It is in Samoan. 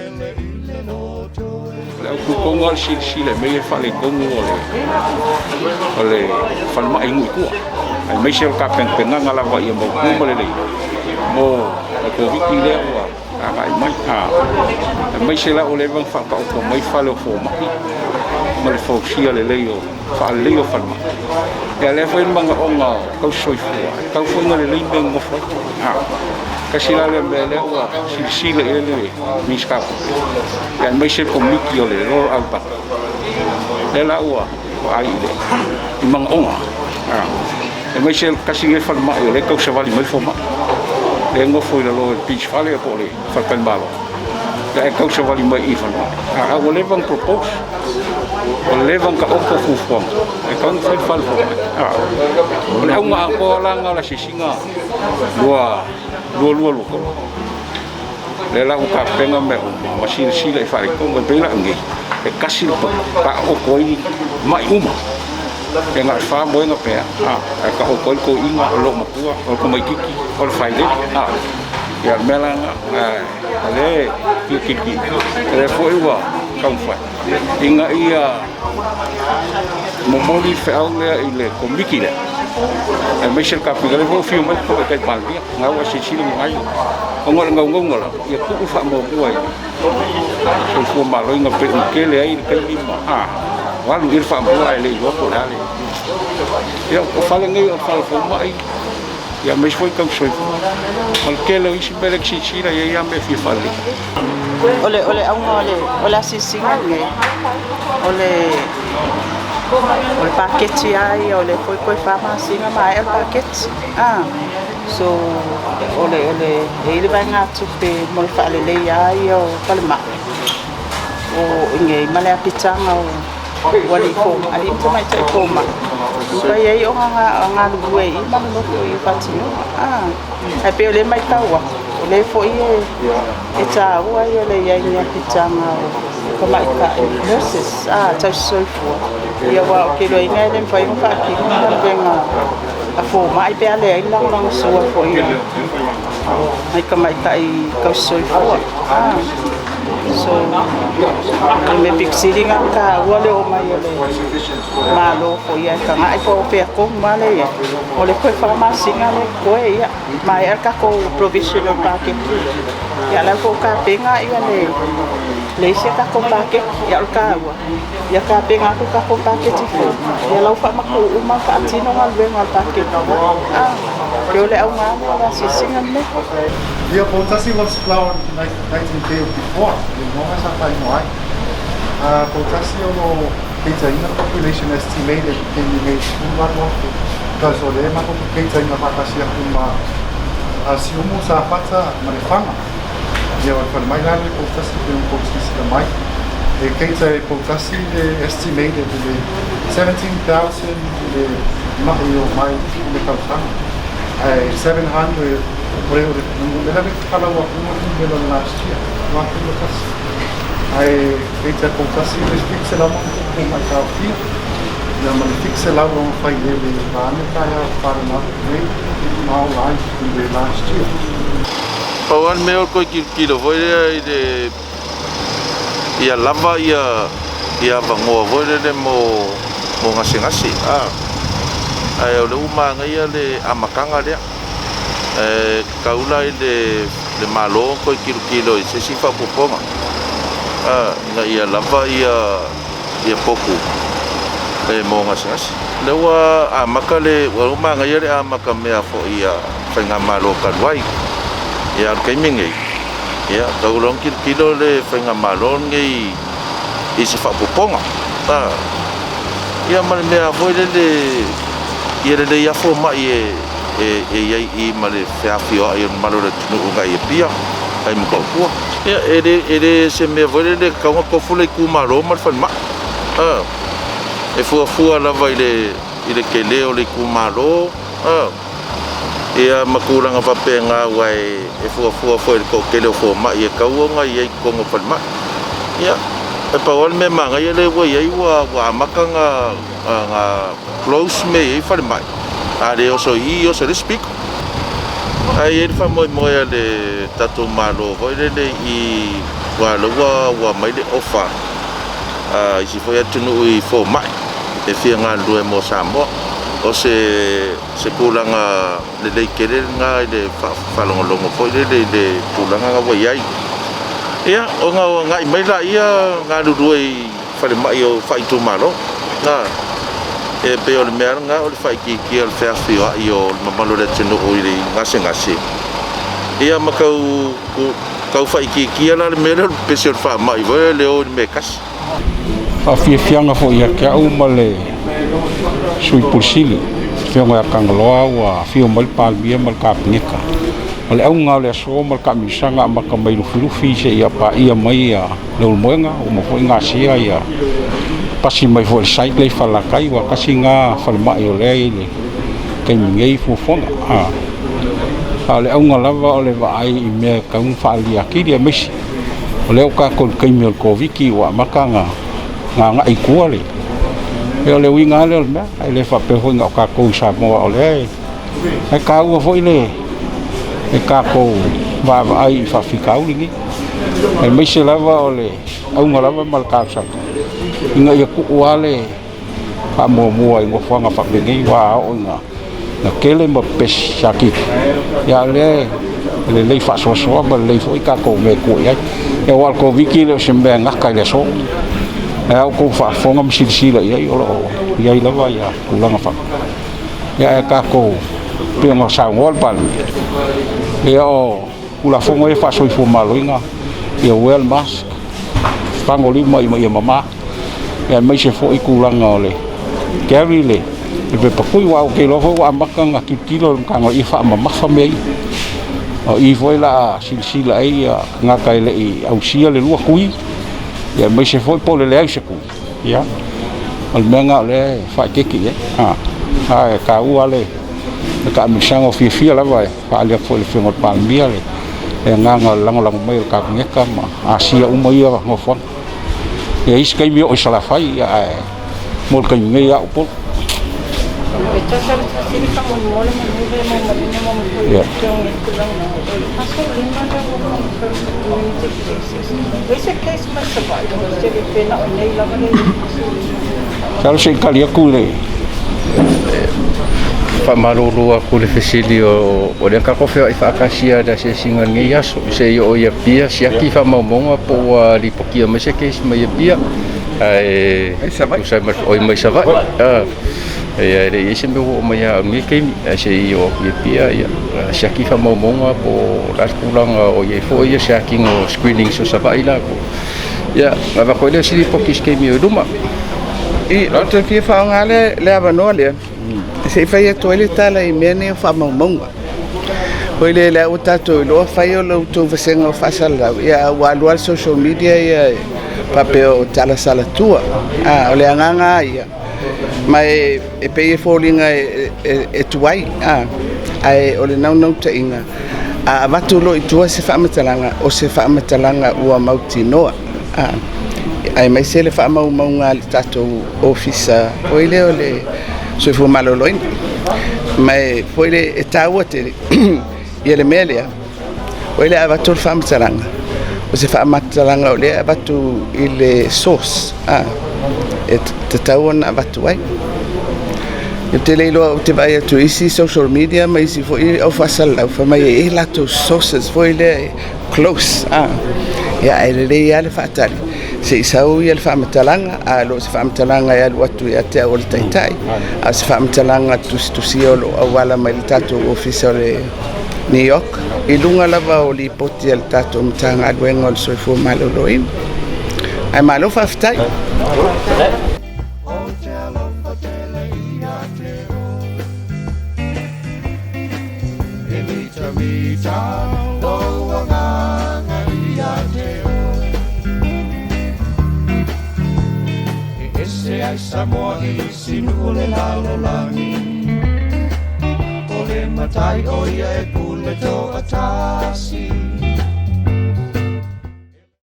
Le aututoga o le silasila i mea ia faaletonu o le falemai i nuu i tua, aemaise o le tapenapenaga lava ia mautu ma lelei mo le Koviti lea ua agai mai, aemaise la ua leva ona faataoto mai fale o fomai ma le fausia lelei o faalelei o falemai. Ia lea foi le manaoga o tausi soifua e tau foi ona lelei mea e nonofo ai. Tasi la lea mea lea ua silasila i ai le Minisita o Tupe, aemaise le Komiti o le Roll Out lea la ua vaai i manaoga, aemaise tasi lenei falemai o lea e tausavali mai fomai lea e nofo i lalo i le beach fale po o le faletalimalo, ia e tausavali mai i falemai, a ua leva ona propose, ua leva ona taoto fuafuaga e tau ona fai le fale fomai. O le auga atoa la lena o le asiasiga 2223 lea la ua tapena mea uma ma silasila i faaletonu. E pei la nei e tasi le poto taooto ai mai uma e na o le 4 moega pea ae taoto ai le toeaina, o le loomatua, o le tamaititi, o le failele. Ia le mea la lena o lea e fia tilotilo, o lea foi ua taumafai ina ia momoli le feau lea i le Komiti lea, aemaise le Kapenta lea foi ua afio mai le Tamaitai Palemia na ua silasila ma ai, ona o le naunauga lava ia tuu faamuamua i soifua maloloina pei ona tele ai le taimi ma alu i ai le faamua, ae le iloa po o le a le. Ia o fale nei o fale fomai, ia aemaise foi tausi soifua ma le tele o isi mea lea e silasila i ai lava mea e fia faalelei. O le auga o le asiasiga lenei, o le paketi a ia o le foi toe 4 masina maea le paketi. So o le e i le vaegatupe mo le faalelei a ia o falemai o inei ma le apitaga o ua alii fomai ma tamaitai fomai mafai ai ona galulue i ma nonofo i faatinoga. Ae pei o lea matau atu o lea foi e taua ia le iai ni apitaga o tamaitai nurses tausi soifua ia, aua o ke iloaina e le mafai ona faatino galuega a fomai pe a leai le lagolagosua foi a nai tamaitai tausi soifua. So o le mea pito sili na taua le oo mai o le Malo foi ae taga'i po o fea tonu lava le iai o le toe 4 masina le totoe ia maea le tatou provisional paketi. Ia la foi tapena ia le isi a tatou paketi, ia o le taua ia tapena atu tatou paketi fou ia lau faamatuu uma faatino galuega o le paketi. Ke o le auga lea o le asiasiga lenei. Ia, Poutasi was flown in 1934, le igoa sa faaigoa ai. Poutasi o lo keitaina population estimated taimi nei 18,000, because o lea matou te keitaina faatasi atu ma Siumu, Safata ma Lefaga. Ia, o le falemai la le Poutasi pe ona tou silasila mai. E keita e Poutasi le estimated le 17,000 le mai o mai i le tausaga. Ae 700 o le numera le kalau atu le numera last year, 2021. Ae keita e Poutasi le 700 ma mai taofia. Ia ma le 700 o fai le vaane taeao wharenau nei ma o lai i le last year. Pau lava le mea o le toe tilotilo foi lea i le ia lava ia avanoa foi lele mo gasegase ae o le ua manaia le amataga lea e tatau la i le Malo toe tilotilo i se isi faaopoopoga ina ia lava ia potu e mo gasegase. Lea ua amata le ua manaia le amata mea foi ia faigamalo talu ai. Ia, o le taimi nei ia tau loa ona tilotilo le faigamalo lenei i se faaopoopoga ia ma le mea foi lele ia lelei lava fomai e i ai i ma le feafioai o le mamalu o le atunuu agai i Apia ai ma Tautua. Ia e le se mea foi lele e tatau ona tofu le itumalo ma le falemai e fuafua lava i le tele o le itumalo ia ma tulaga faapena, aua e fuafua foi i le toatele o fomai e tatau ona i ai i totonu o falemai. Ia e pau lava le mea manaia lea ua i ai ua amata na close mea e i ai falemai, a le oso i i, oso i le isi pito. Ae i ai le faamoemoe a le tatou Malo foi lele i Aua o lea ua ua aumai le ofa a isi foi atunuu i fomai e fia galulue mo Samoa. O se se tulaga lelei tele lena i le faalogologo foi lele i le tulaga na ua i ai. Ia, ona agai mai laia galulue i falemai o faaitumalo. E pei o le mea lena o le faaitiitia o le feafioai o le mamalu o le atunuu i gasegase, ia ma tau tau faaitiitia la le mea lea o le pepesi o le faamai foi lea o i le mea e tasi. Faafiafiaga foi ia te au ma le Sui Pule Sili, Afioga ia Tagaloa, ua afio mai le Palemia ma le Kapeneta. O le auga o le aso ma le taamilosaga amata mai Lufilufi seia paia mai ia Leulumoega, ua uma foi ona asia ia pasi mai foi i le site lea i Falelatai, ua tasi lena falemai o lea e i le taimi nei fuafuaga. A o le auga lava o le vaai i mea e tatau ona faaaleleia atili, aemaise o lea ua tatou i le taimi o le Koviti ua amata ona agai i tua le... O le uiga lava lea o le mea, e le faapea foi na o tatou i Samoa o lea e... Ae taua foi le tatou vaavaai i faafitauli nei, aemaise lava o le auga lava ma le talosaga, ina ia tuu lava le faamuamua i nofoaga faapenei, aua a oo ina tele ma pepesi atili, a o lea e lelei faasoasoa ma lelei foi tatou mea e tua i ai. Aua o le Koviti e le o se mea e gata i le aso, ae a outou faafofoga ma silasila i ai, o lo o i ai lava tulaga faapea. Ae tatou, pei ona saunoa le Palemia, ia o Tulafono ia faa-soifua maloloina, ia wear le mask, fago lima ina ia mama, aemaise foi tulaga o le carry le pepa tui. Aua ou te iloa foi ua amata ona tilotilo le Matagaluega ia faamamafa mea ia. O i foi o le a silasila ai tagata e le i ausia le 2 tui, aemaise foi po o le leai o se tui. Ia, o le mea lena o lea e faaeteete i ai. Ae taua lava le taamilosaga, ua fiafia lava e faaali atu foi i le Afioga i le Palemia le agaga o le lagolago mai o le Kapeneta ma asia uma ia nofoaga. Ia, isi taimi oo i Salafai, ae mo le taimi nei lava Upolu. Masalo se i tali atu le Faamalulu atu i le fesili o lea tatou feoai faatasi lava i le asiasiga i lenei aso se i oo i Apia siaki faamaumauga po ua lipotia mai se case mai Apia ae tusa ai ma oi mai Savaii e le i i ai se mea ua oo mai ia au i lenei taimi ae se i oo atu i Apia ia siaki faamaumauga po o le a le tulaga o i ai foi ia siakiga o screenings o Savaii la ia avatu ai lea o se lipoti i se taimi o i luma. Ou te fia faaaoga le avanoa lea se i fai atu ai le tala i mea nei o faamaumauga. Foi lea lea ua tatou iloa fai o la outou vasega o faasalalau, ia ua alu lava le social media ia faapea o tala salatua. O le agaga lava ia, ma e pei e foliga e tuai, ae o le naunautaiga, a avatu loa i tua se faamatalaga, o se faamatalaga ua mautinoa, aemaise le faamaumauga a le tatou ofisa foi lea o le Soifua Maloloina. Ma e foi le e taua tele ia le mea lea, foi lea avatu le faamatalaga, o se faamatalaga o lea e avatu i le source, e tatau ona avatu ai. Ou te le iloa, ou te vaai atu i isi social media ma isi foi au faasalalau, fai mai e i ai latou sources foi lea e close, ia ae lelei lava le faatali se i sau ia le faamatalaga, a le o se faamatalaga e alu atu ia te au o le Taitai, a o se faamatalaga tusitusia o lo o auala mai le tatou ofisa o le New York, i luga lava o lipoti a le tatou Matagaluega o le Soifua Maloloina. Ae malo faafetai.